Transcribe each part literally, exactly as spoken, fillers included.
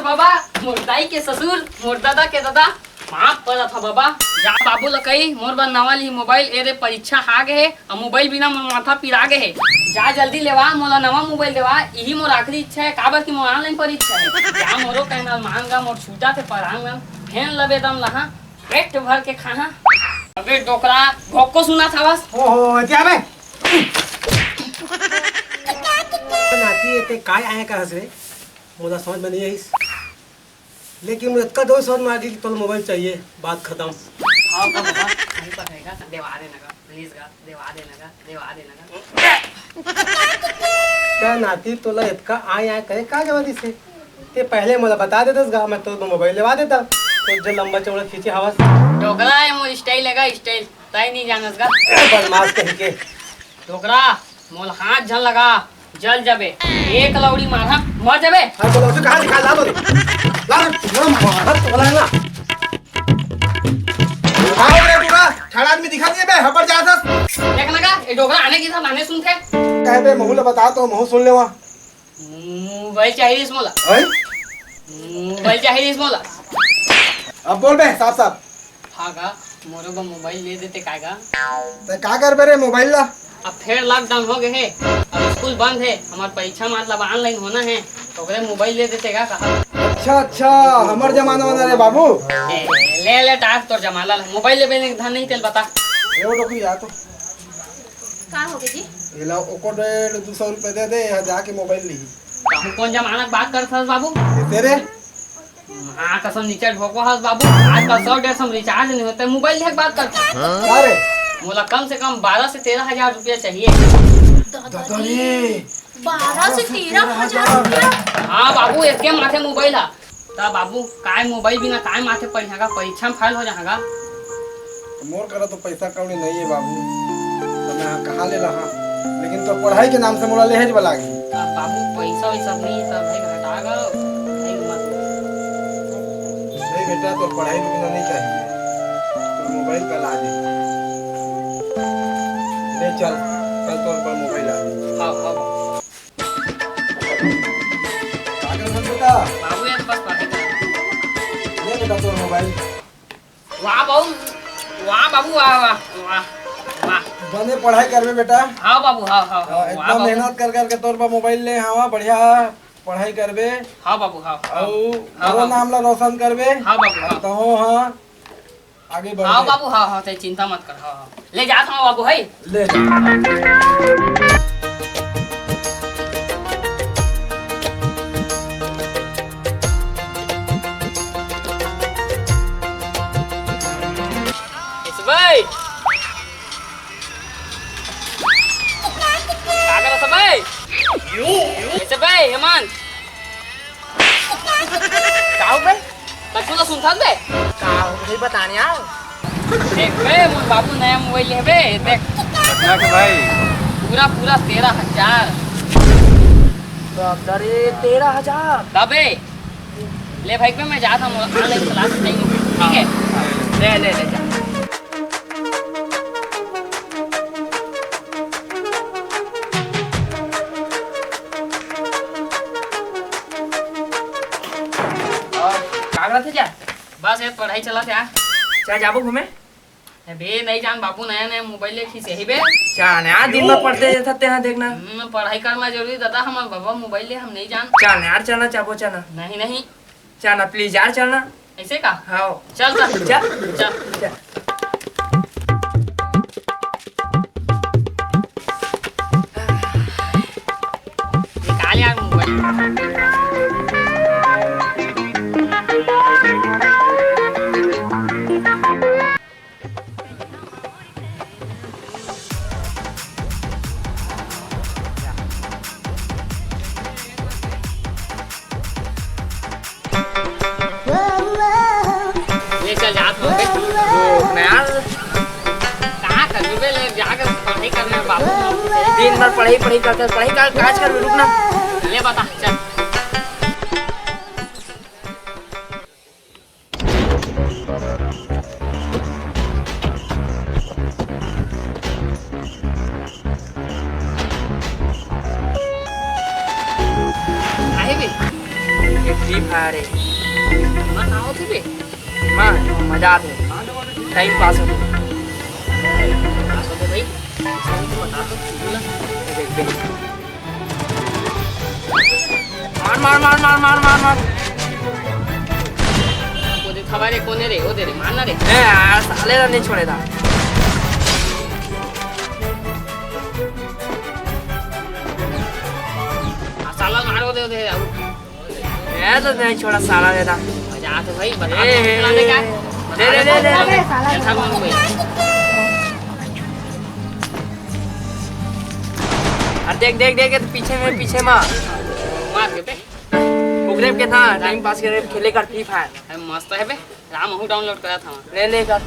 बाबा, मोर दाई के ससुर, मोर ददा के ददा, माफ करत ह बाबा। जा बाबू ल कही, मोर बर नवा लिही मोबाइल। ए दे परीक्षा आ गे हे, अउ मोबाइल बिना मोर माथा पिरा गे हे। जा जल्दी लेवा, मोला नवा मोबाइल देवा, इही मोर आखिरी इच्छा हे, काबर कि मोर online परीक्षा हे। जा मोरो कहना ल मान गा, मोर छूटा थे परांगन, फेन लबे दम लहा, पेट भर के खाहा। अबे डोकरा, भोको सुना था बस। ओहो, क्या बे? नाती, ये ते काय आए का हंस रे? मोला समझ में नहीं आइस। लेकिन मैं इतना जोर शॉट मार दी कि तोला मोबाइल चाहिए, बात खत्म। हाँ, हाँ, हाँ, सही पकड़ेगा, देवा देना का, please का, देवा देना का, देवा देना का। का नाती तोला इतना आय आय करे का जरूरी से? ते पहले मोला बता देतस गा, मैं तो मोबाइल लेवा देता। तो जो लंबा चौड़ा खींचे हवस। डोकरा है, मोर style है गा, style, तय नहीं जानस गा। बदमाश कहीं के। डोकरा, मोल हाथ झन लगा, जल जबे। एक लौड़ी मारहा, मर जबे। अरे बोलो, उसे कहाँ दिखा, ला दो रे। ला दो, तुम्हारा मारा तो बोला है ना। कहाँ हो रे डोकरा? ठाड़ा आदमी दिखा दिए बे, हबर जात हस। देख ना का, ये डोकरा आने की था, माने सुनते। कहे बे, महू ले बता तो, महू सुन लेवा। मोबाइल चाहिए इस मोला। हैं? मोबाइल चाहिए इस मोला। अब बोल बे, साफ साफ। हाँ का, मोरो बर मोबाइल ले देते का गा? ते का करबे रे मोबाइल ला? अब फेर lockdown हो गए हे, अब स्कूल बंद हे, हमार परीक्षा मतलब online होना हे, तो ओकरे मोबाइल ले देते का कहा? अच्छा, अच्छा, हमर जमाना वाला रे बाबू। ए, ले, ले, टास तोर जमाना ला। मोबाइल लेबे नहीं, धन नहीं तेल बता। ए, वो डोकरी आ तो। का हो गए जी? एला ओको डेढ़ दू सौ रुपए दे दे, यहाँ जाके मोबाइल ली। कहूँ कौन जमाना के बात करत हस बाबू? ऐसे रे। हाँ, कसम नीचे ढोको हस बाबू। आजकल सौ डेढ़ सौ में recharge नहीं होता, मोबाइल लेके बात करत हस। का रे? मोला कम से कम बारह से तेरह हजार रुपया चाहिए। दादा रे। बारह से तेरह हजार रुपया? हाँ बाबू, एक के माथे मोबाइल हा। त बाबू, काय मोबाइल बिना काय माथे पढ़ियागा, परीक्षा में फेल हो जाएगा। मोर करा तो पैसा कौड़ी नहीं है बाबू, तो मैं कहाँ ले रहा? लेकिन तो पढ़ाई के नाम से मोला लेहेज वाला है। अब बाबू, पैसा वैसा नहीं है, तब भाई घटा गा, भाई मत। नहीं बेटा, तो पढ़ाई रुकना नहीं चाहिए, तो मोबाइल का ला दे। ले चल, कल तोर पर मोबाइल आ। हाँ, हाँ बाबू। पागल मत बेटा। बाबू, ये बस पढ़ाई कर। ले बेटा तोर मोबाइल। वाह बाबू, वाह बाबू, वाह, वाह, वाह, वाह। बने पढ़ाई करबे बेटा। हाँ बाबू, हाँ, हाँ, हाँ, हाँ, वाह एकदम बाबू। मेहनत कर करके तोर बर मोबाइल ले हवा, बढ़िया पढ़ाई करबे। हाँ बाबू, हाँ, हाँ। अउ हाँ, हमरो हाँ। नाम ला रोशन करबे। हाँ बाबू, हाँ। तहो हाँ। आगे बढ़ हाँ के। बाबू, हाँ, हाँ, ते चिंता मत कर, हाँ, हाँ। ले जात हूँ बाबू, है। ले जा। इस भाई। का करत हस बे? ऐसे बे, हेमंत। का हो बे? कछु तो सुनथस बे? का हो बे, बताने आओ। देख बे, मोर बाबू नया मोबाइल लेहे बे, देख। कितना के भाई? पूरा, पूरा तेरह हजार। बाप रे, तेरह हजार? तबे। ले भाई बे, मैं जात हूँ, online class नहीं होगी, ठीक है? ले, ले, ले, जा। और का करत हे जा? बस ये पढ़ाई चलत हे। चल जाबो घूमे? अबे नहीं जान बाबू, नया नया मोबाइल ले खींचे ही बे। चल यार, दिन भर पढ़ते रहता तेरा देखना। हम्म, पढ़ाई करना जरूरी दादा, हमार बाबा मोबाइल ले हम नहीं जान। चल यार, चलना चाहबो चलना। नहीं नहीं। चलना please यार, चलना। ऐसे का? हाँ। चल, चल। चल। चल। चल। निकाल यार मोबाइल। ले चल जात हो बे। रुक ना यार। कहाँ कर बे, ले जाके पढ़ाई करना है बाबू। दिन भर पढ़ाई, पढ़ाई करते, पढ़ाई कर, काज कर, रुक ना। ले बता, चल। आहे बे। ये Free Fire। अरे, मजा आथे बे। हाँ, मजा आथे। टाइम पास होथे। पास होथे भाई। बता तो, बोला। देख, देख। मार, मार, मार। वो दे, खवा रे, कोने रे, वो दे रे, मारना रे। ए, यार, साले ला नहीं छोड़े था। आ, साला मार, वो दे, वो दे, वो। ए, तो नहीं छोड़ा, साला देता। मजा आथे भाई, बता ए, दो, ए, बता दे ए, क्या? ए, बता दे, दे, दे, दे, दे। ऐसा कौन कोई? अरे देख, देख, देख, ये तो पीछे में, पीछे में। मार के बे। ओकरे के था, टाइम पास करे, खेले कर फ्री फायर। अरे मस्त है बे, राम हूँ डाउनलोड करा था। ले, ले कर,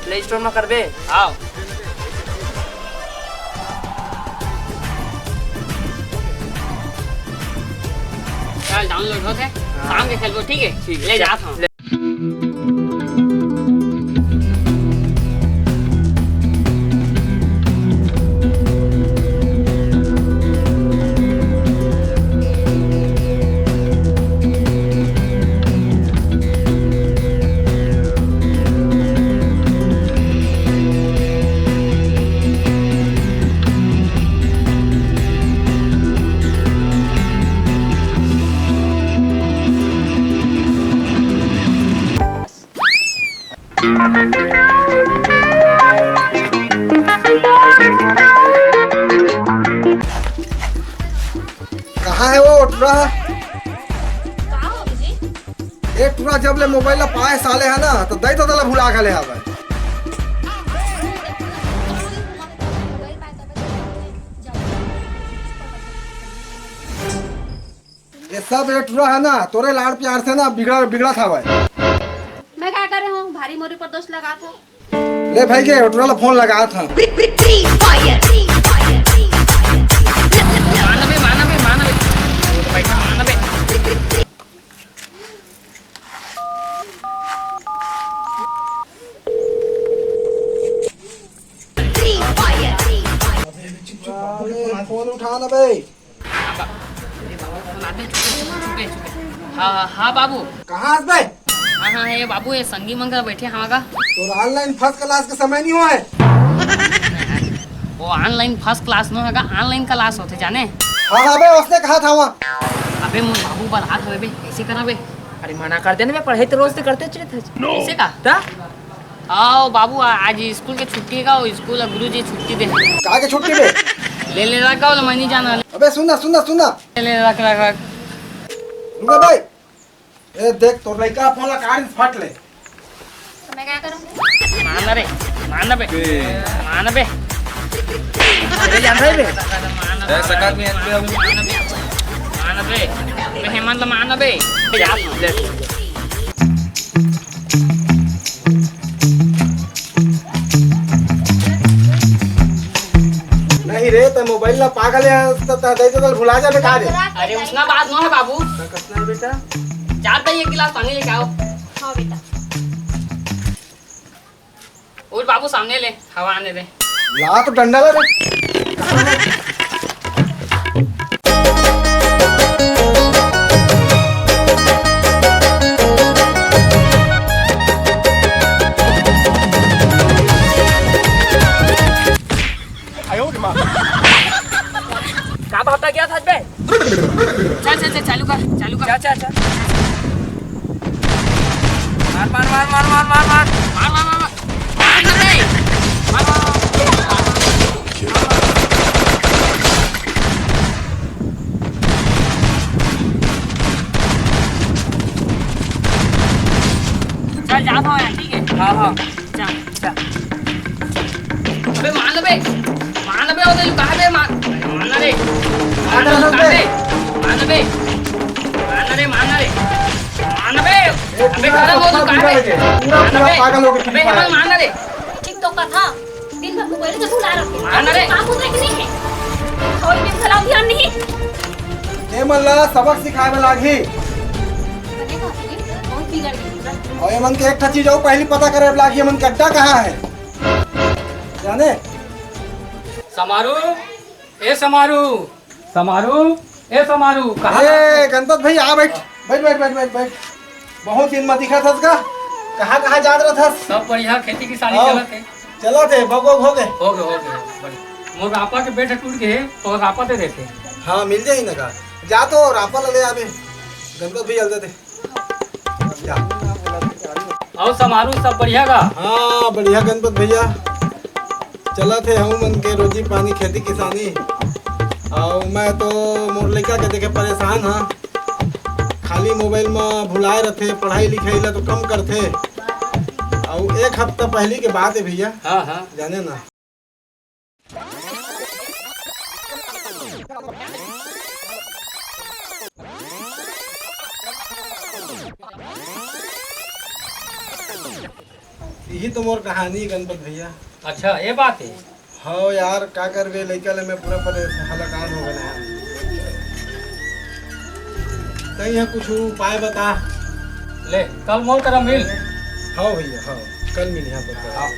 प्ले स्टोर में करबे। आओ। चल डाउनलोड होथे, हाँ। शाम के खेलबो, ठीक है? ठीक है, ले चल, जात हूँ। ले। कहाँ है वो टुरा? का हो जी? ए टुरा, जब ले मोबाइल ला पाए साले है ना, तो दई तो तला भुला गले हवे। ये सब ए टुरा है ना, तोरे लाड़ प्यार से ना बिगड़ा, बिगड़ा था भाई। मैं क्या करे हूँ, भारी मोरी पर दोष लगा था। ले भाई के टुरा ला फोन लगा था। मानबे, मानबे, मानबे। पैसा मानबे। अरे, फोन उठा ना बे। हाँ, बा-, अरे बाबू, फोन आते, चुपे, चुपे, चुपे, चुपे। हाँ, हाँ, हाँ, बाबू। कहाँ हस बे? हाँ, हाँ, ये बाबू, ये संगी मन करा बैठे हवा का। तोर ऑनलाइन फर्स्ट क्लास के समय नहीं हुआ है। वो ऑनलाइन फर्स्ट क्लास नो है का, ऑनलाइन क्लास होथे जाने। हाँ, हाँ बे, उसने कहा था वहाँ। अबे मोर बाबू बलात हवे बे, कैसे करा बे? अरे मना कर देना बे, पढ़ाई तो रोज से करते चले थे। कैसे का? ता? आओ बाबू, आ-, आज स्कूल के छुट्टी का, वो स्कूल गुरु जी छुट्टी दे। का के छुट्टी दे? ले, ले, रख, ले, मैं नहीं जाना। अबे सुन ना, सुन ना, सुन ना। ले, ले, रख, रख, रख। रुको भाई। ए, देख, तोर लइका फोन ला काट फट ले। तो मैं क्या करूँगी? मान रे, मान बे, मान बे। अरे, जान भाई बे। मान बे, मान बे, मान बे। बे, हेमंत, मान बे। ले। नहीं रे, तो मोबाइल ला पागल है, तो, तो, तो, तो भुला जाबे का रे? अरे, उसना बात नो है, बाबू। तो कसना है, बेटा? जाता ही एक गिलास पानी लेके आओ। हाँ, बेटा। उठ बाबू, सामने ले, हवा आने दे। ला तो डंडा ला रे। का भापता क्या था बे? चल, चल, चल, चालू कर, चालू कर। चल, चल, चल। मार, मार, मार। मार, मार, मार, मार। मार ना बे। मार, मार, मार। चल, जात हूँ यार, ठीक है? हाँ, हाँ। चल। अबे मान बे, मान बे, वो तो कहाँ बे, मान, मान रे, मान रे, मान रे, मान रे, मान रे, मान रे, मान बे, अबे खड़ा हो, तू कहाँ बे? पूरा, पूरा पागल हो गया। अबे हेमंत, मान रे। ठीक तो कथा, दिन भर मोबाइल के भुला रखे। मान रे। काम होता है कि नहीं है? और ये भला ध्यान नहीं। ये मन ला सबक सिखाए में लागही। बनेगा, बहुत बिगड़ गई। और ये मन के एक ठा चीज और पहली पता करे लागही, ये मन के अड्डा कहाँ है। जाने? समारू, ए समारू, समारू, ए समारू, कहाँ ए, गणपत भाई, आ बैठ। बैठ, बैठ, बैठ, बैठ, बैठ। बहुत दिन में दिखत हस का? कहाँ, कहाँ जात रहत हस? सब बढ़िया, खेती किसानी हाँ। चलत हे। चलत हे, बग, बग हो गए। हो गए, हो गए, बढ़िया। मोर रापा के बेट टूट गए, तो रापा दे देते। हाँ, मिल जाही ना का? जा तो रापा ले आबे। गणपत भैया ले दे। जा। अउ समारू सब बढ़िया का? हाँ, बढ़िया गणपत भैया। चलत हे हमू मन के रोजी पानी, खेती किसानी। अउ मैं तो मोर लइका के देखे परेशान हाँ। खाली मोबाइल म भुलाए रथे, पढ़ाई लिखाई ला तो कम करथे। अउ एक हफ्ता पहली के बात हे भैया, हाँ, हाँ। जाने ना। यही तो मोर कहानी गणपत भैया। अच्छा, ये बात हे। हव यार, का करबे, लइका ले मैं पूरा परे-, हलाकान हो गए यार। तई यहाँ कुछ उपाय बता। ले, कल मोर करा मिल। हव भैया, हव, कल मिल यहाँ पर। हाँ।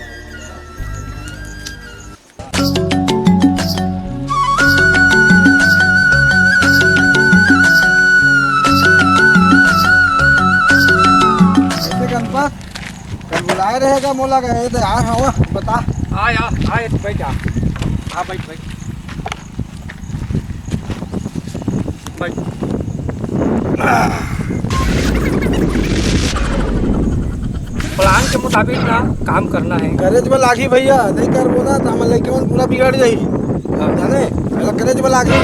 कैसे गणपत? कल बुलाए रहेगा मोला का, ये तो यार हवा बता। आ यार, आ, ये बैठ जा। आ, बैठ, बैठ। बैठ। प्लान के मुताबिक ना काम करना है। करे बर लागही भैया, नहीं करबो ना तो हमर लइका मन पूरा बिगड़ जाही। हाँ। जाने, पहला करे बर लागही।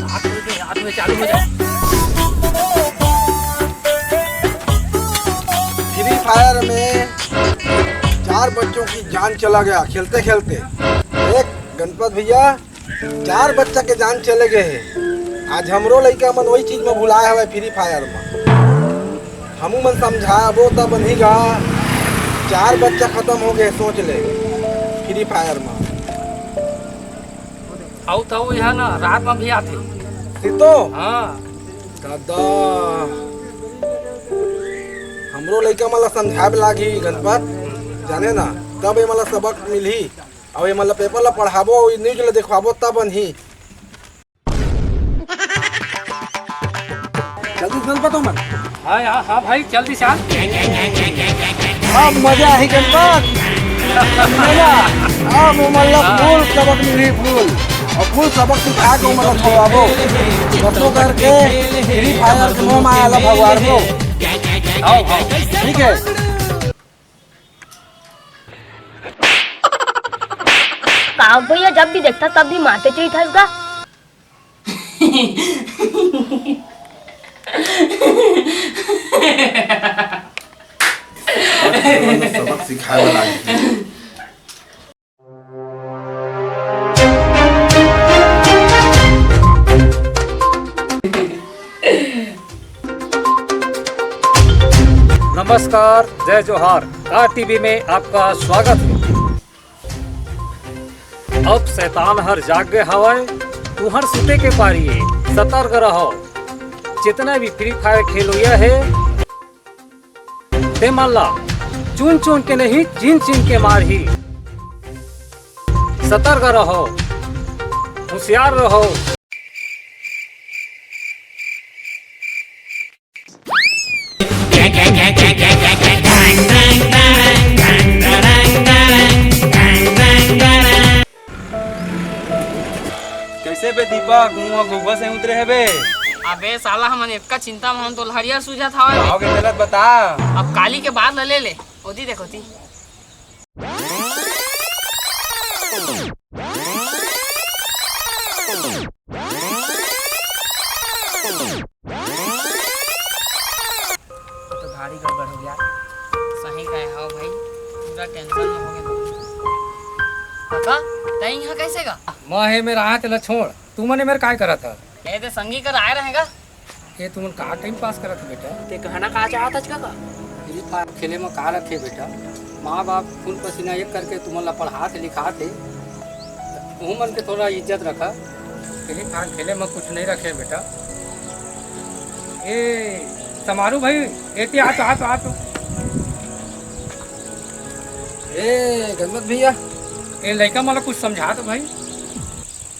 हाथ में, हाथ में चालू हो जाए। फ्री फायर में चार बच्चों की जान चला गया खेलते खेलते। एक गणपत भैया, चार बच्चा के जान चले गए हैं। आज हमरो लइका मन वही चीज में भुलाए हवय, फ्री फायर में। हमू मन समझाबो त बनही गा, चार बच्चा खत्म हो गए, सोच ले, फ्री फायर में। अउ तो यहाँ ना रात में भी आथे। सीतो? हाँ। दादा, हमरो लइका मन ला समझाए बर लागही गणपत, जाने ना, तब ये मन ला सबक मिलही। अउ ये मन ला पेपर ला पढ़ाबो, अउ न्यूज ला देखवाबो, तब बनही। जल्दी चल पतो मन। हाँ यार, हाँ भाई, जल्दी से आ। अब मजा आही गणपत। मजा। अब वो मन ला फुल सबक मिली, फुल। अउ फुल सबक सिखा के वो मन ला छोड़ाबो। बसो करके फ्री फायर के मोह माया ला भगवान को। आओ, आओ। ठीक है। का भैया, जब भी देखता तब भी मारते चली था इसका। सबक सिखाए वाला है। नमस्कार, जय जोहार। का टीवी में आपका स्वागत है। अब शैतान हर जाग गए हवय, तुहर सुते के पारी ए, सतर्क रहो। जितना भी फ्री फायर खेलोइया है, ते मन ला चुन चुन के नहीं, चिन चिन के मारही। सतर्क रहो, होशियार रहो। कैसे बे दीपक, मुंह घुघुआ से उतरे हे बे? अबे साला, हमन एतका चिंता में हन, तो लहरिया सूझत हवय बे। आओ के गलत बता। अब काली के बाद ल ले ले, ओती देखो ती। तो भारी गड़बड़ हो गया। सही कहे हव भाई, पूरा टेंशन में हो गया। काका, तैं यहाँ कैसे गा? मैं हे मेरा हाथ ला छोड़, तू मने मेरे काय करत ह? ए दे संगी कर आए रहेगा। ये तुमन का टाइम पास करत हो बेटा? ते कहना का चाहत हच काका? फ्री फायर खेले म का रखे बेटा? माँ बाप खून पसीना एक करके तुमन ला पढ़ात हे, लिखात हे, उहू मन के थोड़ा इज्जत रखा। फ्री फायर खेले म कुछ नहीं रखे बेटा। ए समारू भाई, एती आ तो, आ तो, आ तो। ए गणपत भैया, ए लइका मन ला कुछ समझा तो भाई।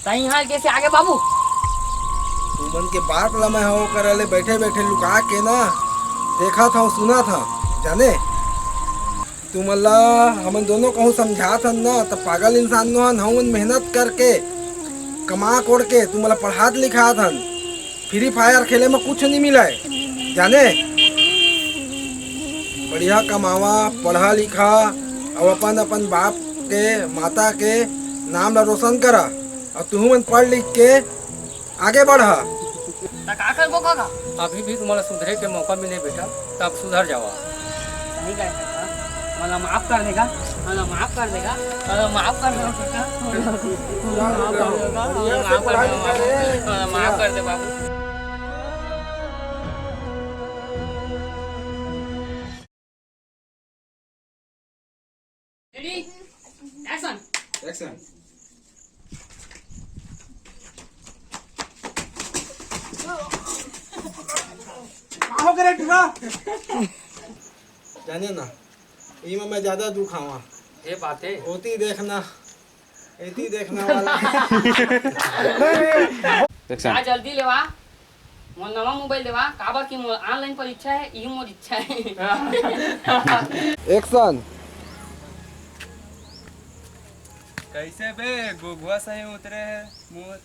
तई हाल कैसे आगे बाबू? तू मन के बात ला मैं हो करे ले बैठे बैठे लुका के ना देखत हव, सुनत हव। जाने, तुमन ला हमन दोनों कहूँ समझात हन ना, त पागल इंसान नो हन। हमन मेहनत करके, कमा कोड़ के तुमन ला पढ़ात लिखात हन। फ्री फायर खेले में कुछ नहीं मिले। जाने, बढ़िया कमावा, पढ़ा लिखा, अउ अपन अपन बाप के, माता के नाम ला रोशन करा। अउ तुहू मन पढ़ लिख के आगे बढ़ा। त का करबो काका? अभी भी तुम्हारा सुधरे के मौका मिले बेटा, तब सुधर जावा। सही कहे काका, मला माफ कर देगा, मला माफ कर देगा, मला माफ कर देगा काका, मला माफ कर देगा, मला माफ कर देगा, मला माफ कर दे बाबू। Ready? Action. Action. का हो गे रे टूरा? जाने ना, इमा मैं ज्यादा दुख आवा। ये बात है। ओती देखना, एती देखना वाला। Action. जा जल्दी लेवा, मोर नवा मोबाइल देवा, काबर कि मोर online परीक्षा है, इही मोर इच्छा है। Action. कैसे बे, गोगुआ सही उतरे है मोर।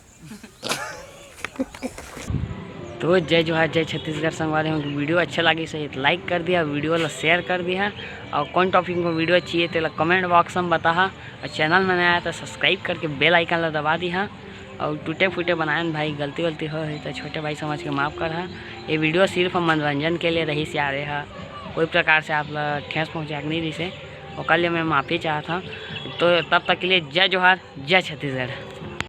तो जय जोहार, जय छत्तीसगढ़ संगवारी हो। वीडियो अच्छा लागिस हे त like कर दिहा, वीडियो ला share कर दिहा, अउ कौन topic में वीडियो चाहिए तेला comment box में बताहा, अउ channel में नया आए त subscribe करके bell icon ला दबा दिहा। अउ टूटे फूटे बनायन भाई, गलती वलती होय होही त छोटे भाई समझ के माफ करहा। ये वीडियो सिर्फ मनोरंजन के लिए रहिस यार, एहा कोई प्रकार से आप ला ठेस पहुँचाए के नहीं रहिस हे, ओकर लिए मैं माफी चाहत हूँ। तो तब तक के लिए जय जोहार, जय छत्तीसगढ़।